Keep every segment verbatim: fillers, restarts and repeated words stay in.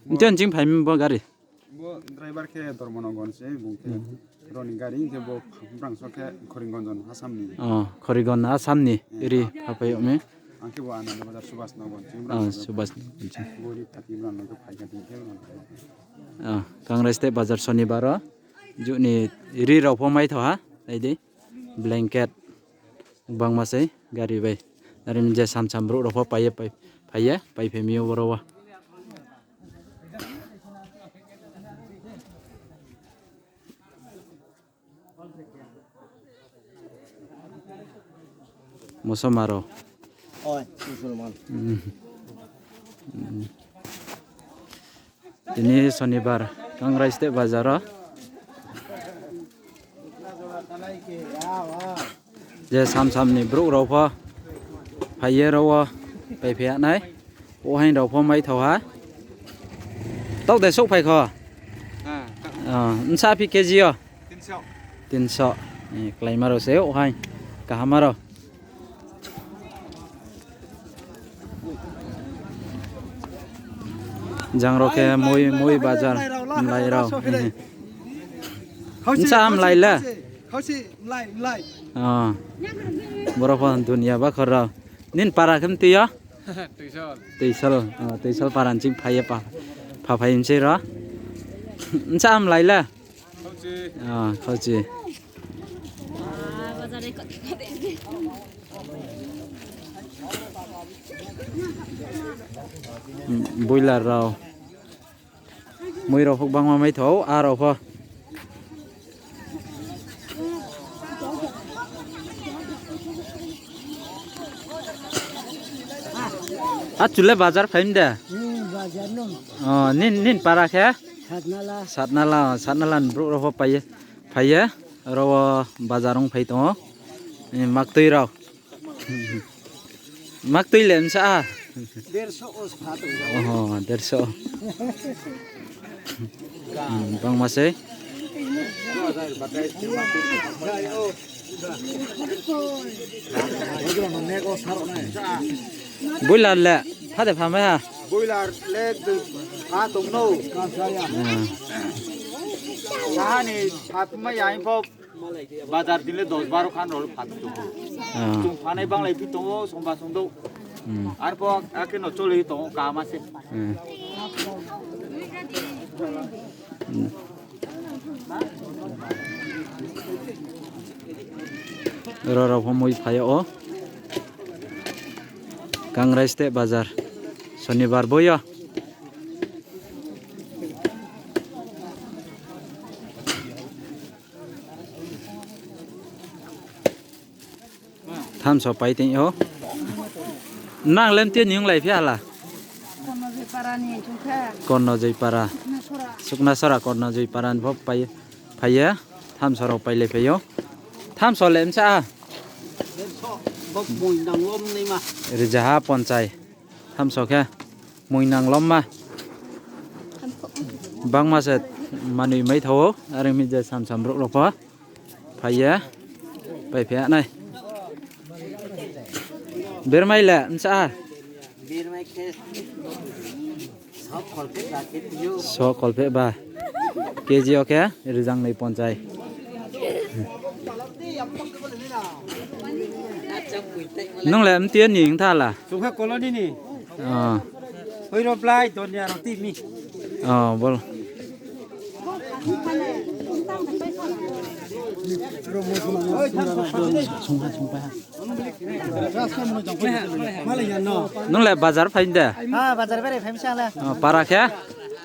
Nte jing phaimi bo gari? Bo driver khe Dharmanagar se, bung khe roni gari, hingke bo Brangso khe Koriganj Assamni. Oh, Koriganj Assamni ri phapai ome. Ang khe bo Ananda Bazar Subhas Nagar se, oh, Brangso. Subhas Nagar se. Bo ri phatima nang khe phaikha, hingke. Oh, Kangraste Bazar Sonibar o juni ri rok pho mai tho ha, naidi. Blanket bangma se gari bai. Ari je sam sam borok rok pho paiye, pai, paiye, pai phaimiyo borok o. Moso maro. Oi, musulman. Hmm. Hmm. Tini Sonibar, Kangraste Bazar o. Je sam sam ni borok rok pho phaiye oro o, pai phaiya nai. O hain rok pho mai tho ha. Tok de sok phai kho. Ah, nsa phi K G o? Tinso. Tinso. Eh, kwlai maro se o hain. Kaham maro. Jang rok khe mui, mui bazar, mlai rok. Nsa mlai le? Khausi, mlai, mlai. Ah. Borok pho dunia ba khoro. Nin para khe mtwi o? Twisol. Twisol, ah, Twisol para nching phaiye pa, pha phai mse ro. Nsa mlai le? Khauchi. Ah, khauchi. Boiler rok. Mui rok huk bangma mai tho, ah rok pho. Ah, chule bazar phaim de? Hmm, bazar no. Oh, nin, nin para khe? Satnala. Satnala, Satnala ni borok rok pho paiye, phaiye, oro o bazar wng phai tongo. Eh, maktwi rok. Maktwi le msa a? Derso os pha tongo. Oho, derso. Hmm, bangma se. Boiler le, phade pha mai ha? Boiler le, pha tongno. Hmm. Sahani pha mai ya info. Bazar dinle dos baro khan rol phat tongo. Ah. Chung phanai banglai phi tongo, songba songdo. Hmm. Arpho akhe no choli tongo kama se. Hmm. Hmm. Oro rok pho mui phaio o. Kangraste bazar. Sonibar boyo. Thamso pai teng o. Nang lem tini wng lai phi hala? Kornojoi para ni chungkha. Kornojoi para. Suknasora. Suknasora Kornojoi para ni bo pai, phaiya. Thamso rok pai lai phaio. Thamso lem sa. Derso. Bok mui nang lom ni ma. Rijaha ponchai. Thamso khe mui nang lom ma. Bangma se manui mai thawo. Areng mi je sam sam rok rok pho. Phaiya, pai phaiya nai. Bermai le, nsa? Bermai khe sok kolphe ba khe tio. Sok kolphe ba. K G o khe rijang nai ponchai. Nung le mtien ni wng tha la? Chungkha colony ni. Ah. Hoi ro plai donya roti mi. Ah, bol. Nung le bazar phain de? Ha, bazar bere phaim sa la. Ah, para khe?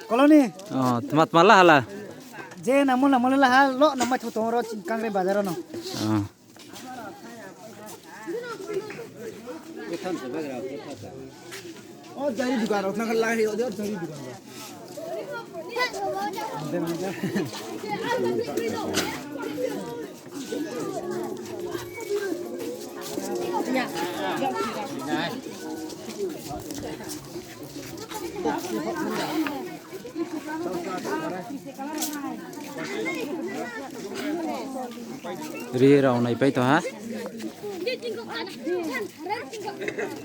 Colony. Ah, tma tma la hala. Je na mula mula la ha lo na ma thu tong ro ching kang re bazar no. Ah. O jari dukan rok nang lai o jari dukan rok. Ri rao nai pai to ha.